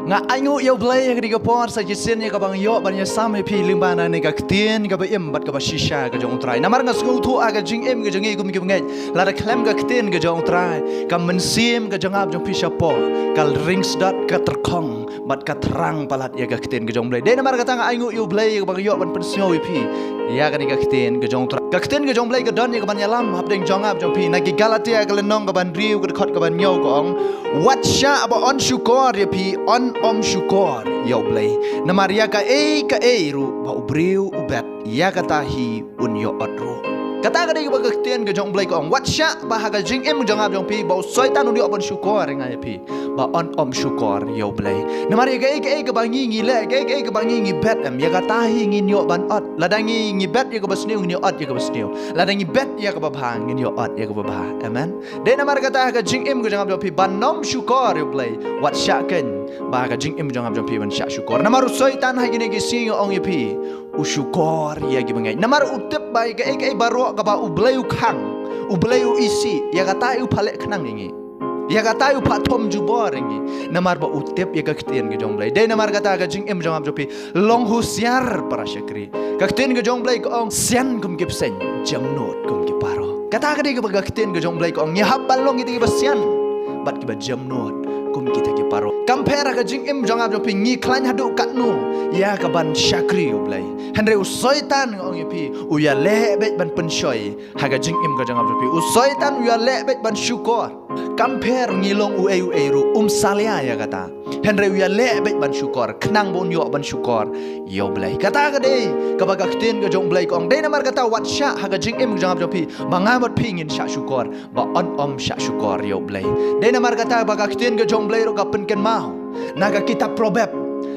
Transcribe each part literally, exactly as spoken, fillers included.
Nga ainguh ïa U Blei ha kane ka por sa shisien ïa kaba nga ïoh ban ïasam ïa phi lyngba na kane ka ktien kaba im bad kaba shisha ka jong U Trai. Namar nga sngewthuh ha ka jingim ka jong ngi kum ki bangeit, lada khlem ka ktien ka jong U Trai, ka mynsiem ka jong nga bad jong phi shapoh ka ring sdot, ka tyrkhong bad ka thrang palat ïa ka ktien ka jong U Blei. Dei namar kata nga ainguh ïa U Blei ïa kaba nga ïoh ban pynsngew ïa phi ïa kane ka ktien ka jong U Trai. Ka ktien ka jong U Blei ka don ïa kaban ïalam hapdeng jong nga bad jong phi. Na ki Galatia ka lynnong kaba hynriew, ka dkhot kaba hynñiew ka ong, wat shah ba yn shukor ïa phi, yn ym shukor ïa U Blei. Namar ïa kaei kaei ruh ba u briew u bet, ïa kata hi un ïoh ot ruh. Kata ka dei kaba ka ktien ka jong U Blei ka ong. Wat shah ba ha ka jingim jong nga bad jong phi ba u Soitan un ïoh ban shukor ïa nga ïa phi, ba yn ym shukor ïa U Blei. Namar ïa kaei kaei kaba ngi ngi leh, kaei kaei kaba ngi ngi bet, em, ïa kata hi ngin ïoh ban ot. Lada ngi ngi bet ïa kaba sniew, ngin ïoh ot ïa kaba sniew. Lada ngi bet ïa kaba bha, ngin ïoh ot ïa kaba bha. Amen. Dei namar kata ha ka jingim ka jong nga bad jong phi, ban ym shukor ïa U Blei, wat shah kein ba ha ka jingim ka jong nga bad jong phi ban shah shukor. Namar u Soitan ha kine ki sngi, nga ong ïa phi, u shukor ïa ki bangeit. Namar u tip ba ïa kaei kaei baroh kaba U Blei u khang, U Blei u isih, ïa kata hi u phaleh khnang ïa ngi, ïa kata hi u phah thom jubor ïa ngi. Namar ba u tip ïa ka ktien ka jong U Blei. Dei namar kata ha ka jingim ka jong nga bad jong phi, long husiar para shakri. Ka ktien ka jong U Blei ka ong, sian kum ki bseiñ, jemnud kum ki paro. Kata ka dei kaba ka ktien ka jong U Blei ka ong, ngi hap ban long kita kiba sian bad kiba jemnud kum kita ki paro. Kam pher ha ka jingim jong nga bad jong phi, ngi khlaiñ haduh katno ïa kaban shakri U Blei. Hynrei u Soitan, nga ong ïa phi, u ïaleh beit ban pynshoi ha ka jingim ka jong nga bad jong phi. U Soitan u ïaleh beit ban shukor. Kam pher ngi long uei uei ruh, um salia ïa kata. Hynrei u ïaleh beit ban shukor, khnang ba un ïoh ban shukor ïa U Blei. Kata ka dei kaba ka ktien ka jong U Blei ka ong. Dei namar kata wat shah ha ka jingim ka jong nga bad jong phi ba nga bad phi ngin shah shukor, ba yn ym shah shukor ïa U Blei. Dei namar kata ba ka ktien ka jong U Blei ruh ka pynkynmaw na ka kitab Proverb.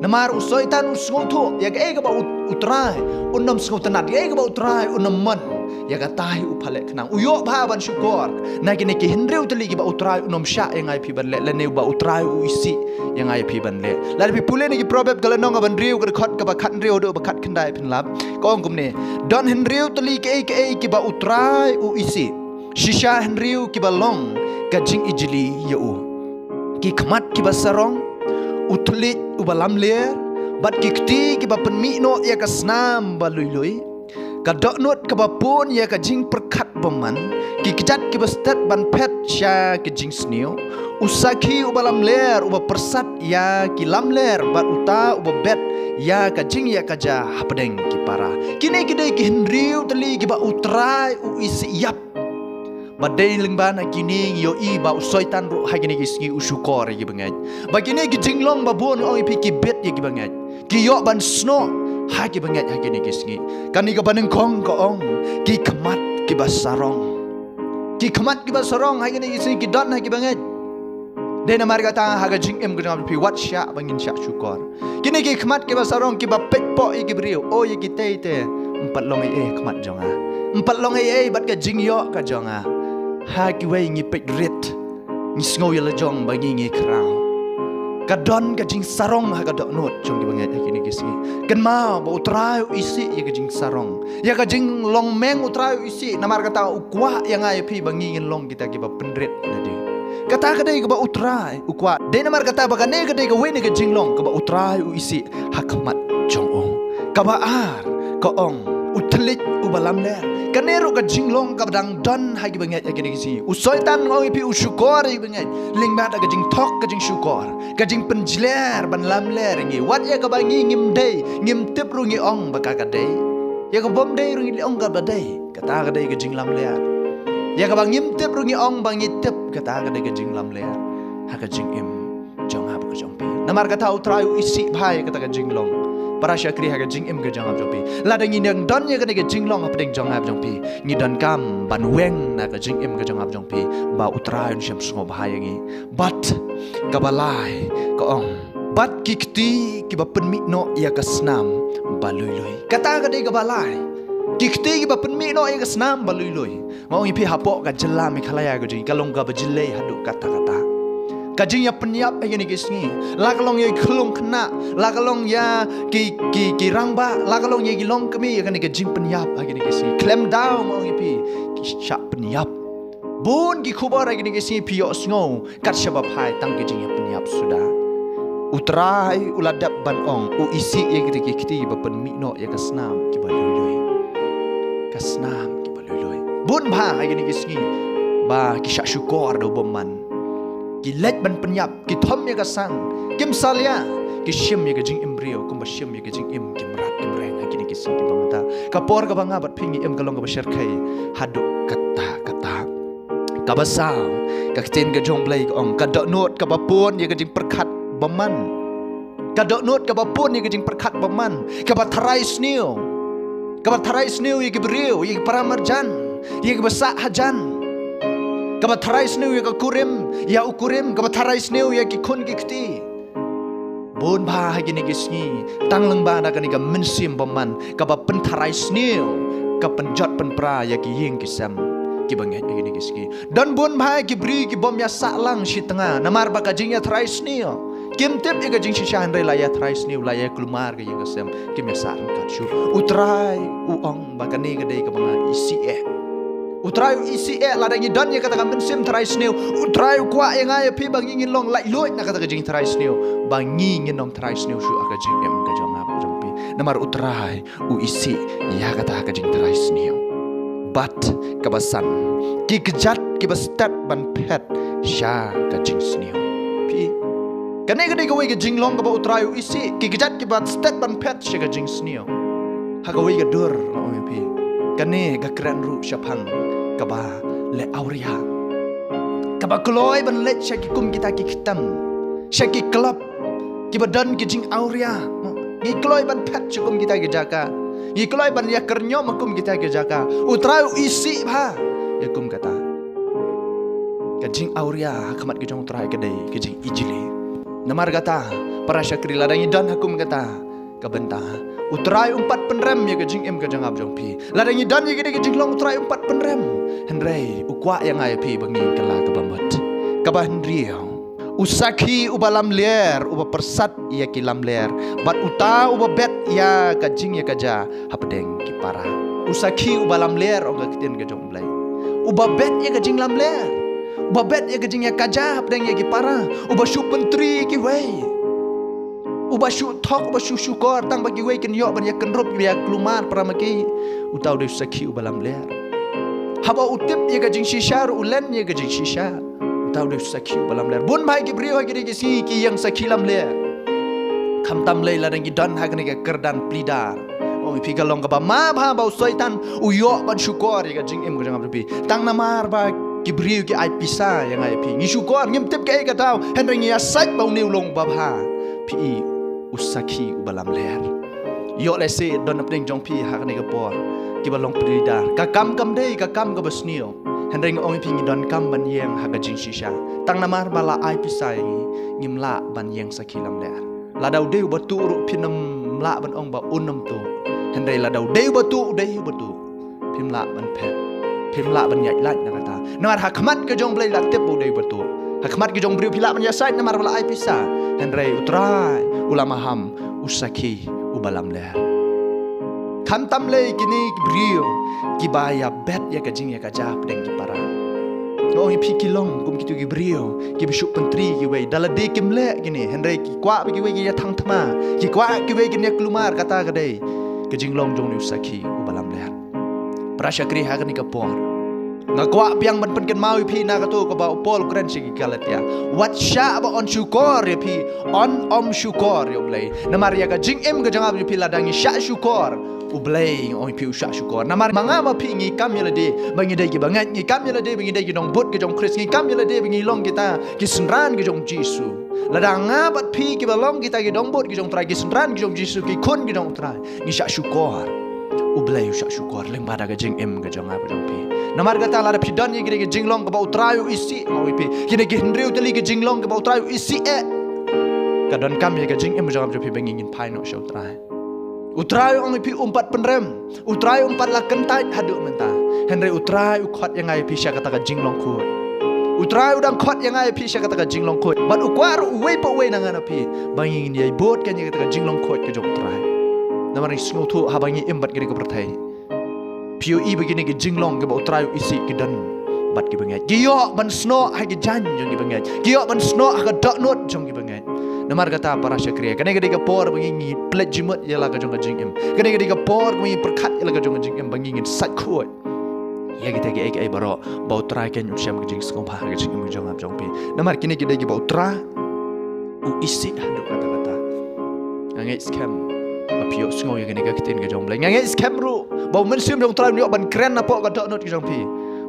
Namar u Soitan u sngewthuh ïa kaei kaba u, U Trai un ym sngewtynnat, ïa kaei kaba U Trai un ym mon, ïa kata hi u phaleh khnang. U ïoh bha ban shukor na kine ki hynriew tylli kiba U Trai un ym shah ïa nga ïa phi ban leh, lane ba U Trai u isih ïa nga ïa phi ban leh. Lada phi pule na ki Proverb ka lynnong kaba hynriew, ka dkhot kaba khathynriew haduh ba khatkhyndai, phin lap, ka ong kumne: Don hynriew tylli kiei kiei kiba U Trai u isih, shisha hynriew kiba long ka jingijli ïa u: ki khmat kiba sarong, u thylliej uba lamler, bad ki kti kiba pynmih noh ïa ka snam ba lui lui, ka dohnud kaba pun ïa ka jingpyrkhat bymman, ki kjat kiba stet ban phet sha ka jingsniew, u sakhi uba lamler uba pyrsad ïa ki lamler, bad uta uba bet ïa ka jingïakajia hapdeng ki para. Kine ki dei ki hynriew tylli kiba U Trai u isih ïap. Bad dei lyngba na kine ngi ïohi ba u Soitan ruh ha kine ki sngi u shukor ïa ki bangeit. Ba kine ki jinglong ba bun, nga ong ïa phi, ki bit ïa ki bangeit, ki ïoh ban snoh ha ki bangeit ha kine ki sngi. Kane kaba nyngkong ka ong, ki khmat kiba sarong. Ki khmat kiba sarong ha kine ki sngi ki don ha ki bangeit. Dei namar kata ha ka jingim ka jong nga bad jong phi wat shah ba ngin shah shukor. Kine ki khmat kiba sarong kiba peit poh ïa ki briew, o ïa kitei te ym pat long ei ei ha khmat jong nga, ym pat long ei ei bad ka jingïoh ka jong nga. Ha kiwei ngi peit rit, ngi sngew ïa la jong ba ngi ngi khraw. Ka don ka jingsarong ha ka dohnud jong ki bangeit ha kine ki sngi. Kynmaw ba U Trai u isih ïa ka jingsarong, ïa ka jinglong meng U Trai u isih. Namar kata u kwah ïa nga ïa phi ba ngi ngin long kita kiba pynrit lade. Kata ka dei kaba U Trai u kwah. Dei namar kata ba kane ka dei kawei na ka jinglong kaba U Trai u isih ha khmat jong u. Kaba ar ka ong, u thylliej uba lamler. Kane ruh ka jinglong kaba dang don ha ki bangeit ha kine ki sngi. U Soitan, nga ong ïa phi, u shukor ïa ki bangeit lyngba da ka jingthok ka jingshukor, ka jingpynjler ban lamler ïa ngi. Wat ïa kaba ngi ngim dei, ngim tip ruh ngi ong ba ka ka dei. Ïa kaba ym dei ruh ngi ong kaba dei. Kata ka dei ka jinglamler. Ïa kaba ngim tip ruh ngi ong ba ngi tip, kata ka dei ka jinglamler ha ka jingim jong nga bad ka jong phi. Namar kata U Trai u isih bha ïa kata ka jinglong, para shakri, ha ka jingim ka jong nga bad jong phi. Lada ngi nang don ïa kane ka jinglong hapdeng jong nga bad jong phi, ngi donkam ban weng na ka jingim ka jong nga bad jong phi ba U Trai un shym sngewbha ïa ngi. Bad kaba lai ka ong, bad ki kti kiba pynmih noh ïa ka snam ba lui lui. Kata ka dei kaba lai. Ki kti kiba pynmih noh ïa ka snam ba lui lui. Nga ong ïa phi, hapoh ka jylla Meghalaya ka jong ngi ka long kaba jyllei haduh katta katta. Ka jingïapynïap ha kine ki sngi, la ka long ïa ki khyllung khynnah, la ka long ïa ki, ki, ki rangbah, la ka long ïa ki longkmie, ïa kane ka jingpynïap ha kine ki sngi. Khlem daw, nga ong ïa phi, ki shah pynïap. Bun ki khubor ha kine ki sngi phi ïohsngew kat shaba phai tang ki jingïapynïap suda. U Trai u la dep ban ong, u isih ïa kita ki kti ba pynmih noh ïa ka snam kiba lui lui. Ka snam kiba lui lui. Bun bha ha kine ki sngi ba ki shah shukor da u bymman. Ki leit ban pynïap, ki thom ïa ka sang, kim salia, ki shim ïa ka jingim briew kumba shim ïa ka jingim ki mrad ki mreng ha kine ki sngi kiba mynta. Ka por kaba nga bad phi ngi im ka long kaba shyrkhei haduh katta katta. Kaba saw, ka ktien ka jong U Blei ka ong, ka dohnud kaba pun ïa ka jingpyrkhat bymman. Ka dohnud kaba pun ïa ka jingpyrkhat bymman, kaba tharai sniew. Kaba tharai sniew ïa ki briew, ïa ki para marjan, ïa kiba sah hajan. Kaba tharai sniew ïa ka kurim, ïa u kurim, kaba tharai sniew ïa ki khun ki kti. Bun bha ha kine ki sngi, tang lyngba da kane ka mynsiem bymman, kaba pyntharai sniew, ka pynjot pynpra ïa ki ïing ki sem kiba ngeit ha kine ki sngi. Don bun bha ki briew ki bym ïa sah lang shi tnga namar ba ka jingïatharai sniew. Kim tip ïa ka jingshisha hynrei la ïatharai sniew, la ïa kulmar ka ïing ka sem, kim ïa sah ryngkat shuh. U Trai u ong ba kane ka dei kaba nga isih eh. U Trai u isih eh, lada ngi don ïa kata ka mynsiem tharai sniew, U Trai u kwah ïa nga ïa phi ba ngi ngin long laitluid na kata ka jingtharai sniew, ba ngi ngin ym tharai sniew shuh ha ka jingim ka jong nga bad jong phi. Namar U Trai u isih ïa kata ka jingtharai sniew. Bad kaba san, ki kjat kiba stet ban phet sha ka jingsniew. Phi, kane ka dei kawei ka jinglong kaba U Trai u isih, ki kjat kiba stet ban phet sha ka jingsniew. Ha kawei ka dur, nga ong ïa phi, kane ka kren ruh shaphang kaba leh awria, kaba kloi ban leit sha ki kum kita ki ktem, sha ki club kiba don ki jingawria. Ngi kloi ban phet sha kum kita ki jaka, ngi kloi ban ïakyrñiom ha kum kita ki jaka. U Trai u isih bha ïa kum kata. Ka jingawria ha khmat ka jong U Trai ka dei ka jingijli. Namar kata, para shakri, lada ngi don ha kum kata ka bynta, U Trai um pat pynrem ïa ka jingim ka jong nga bad jong phi. Lada ngi don ïa kine ki jinglong, U Trai um pat pynrem. Hynrei u kwah ïa nga ïa phi ba ngin kylla kaba mut. Kaba hynriew, u sakhi uba lamler uba pyrsad ïa ki lamler, bad uta uba bet ïa ka jingïakajia hapdeng ki para. U sakhi uba lamler, ong ka ktien ka jong U Blei, uba bet ïa ka jinglamler, uba bet ïa ka jingïakajia hapdeng ïa ki para, uba shu pyntri kiwei, uba shu thok, uba shu shukor tang ba kiwei kin ïoh ban ïakynrup, ïaklumar para ma ki. Uta u dei u sakhi uba lamler. Haba u tip ïa ka jingshisha ruh u len ïa ka jingshisha. Uta u dei u sakhi uba lamler. Bun bha ki briew ha kine ki sngi ki ïeng sakhi lamler. Khamtam lei lada ngi don ha kane ka kyrdan plie dar, ong ïa phi, ka long kaba ma bha ba u Soitan u ïoh ban shukor ïa ka jingim ka jong nga bad jong phi. Tang namar ba ki briew ki ai pisa ïa nga ïa phi, ngi shukor, ngim tip kaei ka daw, hynrei ngi ïasaid ba une u long uba bha. Phi i, u sakhi uba lamler. Ïoh lehse don hapdeng jong phi ha kane ka por kiba long plie dar. Ka kam kam dei ka kam kaba sniew, hynrei nga ong ïa phi, ngi donkam ban ïeng ha ka jingshisha. Tang namar ba la ai pisa ïa ngi, ngim lah ban ïeng sakhi lamler. Lada u dei uba tuh ruh phin ym lah ban ong ba un ym tuh. Hynrei lada u dei uba tuh, u dei uba tuh, phim lah ban phet, phim lah ban ïaid lait na kata. Namar ha khmat ka jong U Blei la tip ba u dei uba tuh. Ha khmat ka jong u briew phi lah ban ïasaid namar ba la ai pisa. Hynrei U Trai u la maham u sakhi uba lamler. Khamtam lei kine ki briew kiba ïa bet ïa ka jingïakajia hapdeng ki para. Nga ong ïa phi, ki long kum kito ki briew kiba shu pyntri kiwei. Da lade kim leh kine, hynrei ki kwah ba kiwei kin ïathang thma, ki kwah kiwei kin ïaklumar. Kata ka dei ka jinglong jong une u sakhi uba lamler. Para shakri, ha kane ka por nga kwah biang ban pynkynmaw ïa phi na kato kaba u Paul u kren sha ki Galatia. Wat shah ba yn shukor ïa phi, yn ym shukor ïa U Blei. Namar ïa ka jingim ka jong nga bad jong phi, lada ngi shah shukor, U Blei, nga ong ïa phi, u shah shukor. Namar ma nga ma phi ngi kam ïa lade ba ngi dei kiba ngeit, ngi kam ïa lade ba ngi dei ki dongbud ki jong U Khrist, ngi kam ïa lade ba ngi long kita ki synran ki jong U Jisu. Lada nga bad phi kiba long kita ki dongbud ki jong U Trai, ki synran ki jong U Jisu, ki khun ki jong U Trai, ngi shah shukor, U Blei u shah shukor lyngba da ka jingim ka jong nga bad jong phi. Namar kata, lada phi don ïa kine ki jinglong kaba U Trai u isih, nga ong ïa phi, kine ki hynriew tylli ki jinglong kaba U Trai u isih eh, ka donkam ïa ka jingim ka jong nga bad jong phi ba ngi ngin phai noh sha U Trai. U Trai, ong ïa phi, um pat pynrem. U Trai um pat la kyntait haduh mynta. Hynrei U Trai u khot ïa nga ïa phi sha kata ka jinglong khuid. U Trai u dang khot ïa nga ïa phi sha kata ka jinglong khuid. Bad u kwah ruh uwei pa uwei na nga na phi ba ngin ïai bud kane ïa kata ka jinglong khuid ka jong U Trai. Namar ngi sngewthuh, haba ngi im bad kane ka pyrthei, phi ïohi ba kine ki jinglong kiba U Trai u isih ki don bad kiba ngeit. Ki ïoh ban snoh ha ki jaiñ jong kiba ngeit. Ki ïoh ban snoh ha ka dohnud jong kiba ngeit. Namar kata para shakri, kane ka dei ka por ba ngi ngi pynleit jingmut ïa la ka jong ka jingim. Kane ka dei ka por ba ngi pyrkhat ïa la ka jong ka jingim, ba ngi ngin sait khuid ïa kita kiei kiei baroh ba U Trai kan ïoh shem ka jingsngewbha ha ka jingim ka jong nga jong phi. Namar kine ki dei kiba U Trai u isih haduh katta katta. Nga ngeit skhem ba phi ïohsngew ïa kane ka ktien ka jong U Blei. Nga ngeit skhem ruh ba U Mynsiem jong U Trai un ïoh ban kren napoh ka dohnud ka jong phi,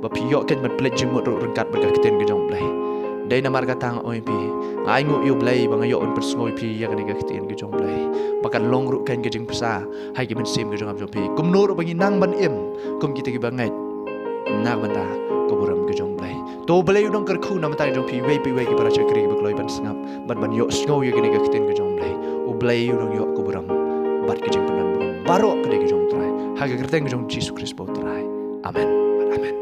ba phi ïoh kan ban pynleit jingmut ruh ryngkat bad ka ktien ka jong U Blei. Dei namar kata nga ong ïa phi, nga ainguh ïa U Blei ba nga ïoh ban pynsngew ïa phi ïa kane ka ktien ka jong U Blei, ba kan long ruh kan ka jingbsa ha ki mynsiem ka jong nga jong phi. Kumno ruh ba ngi nang ban im kum kita kiba ngeit na ka bynta ka burom ka jong U Blei. To U Blei u nang kyrkhu na ka bynta ka jong phi iwei pa iwei ki para shakri kiba kloi ban sngap bad ban ïohsngew ïa kane ka ktien ka jong U Blei. U Blei u nang ïoh ka burom bad ka jingpynlong burom baroh ka dei ka jong U Trai, ha ka kyrteng ka jong U Jisu Khrist ba U Trai. Amen. Amen.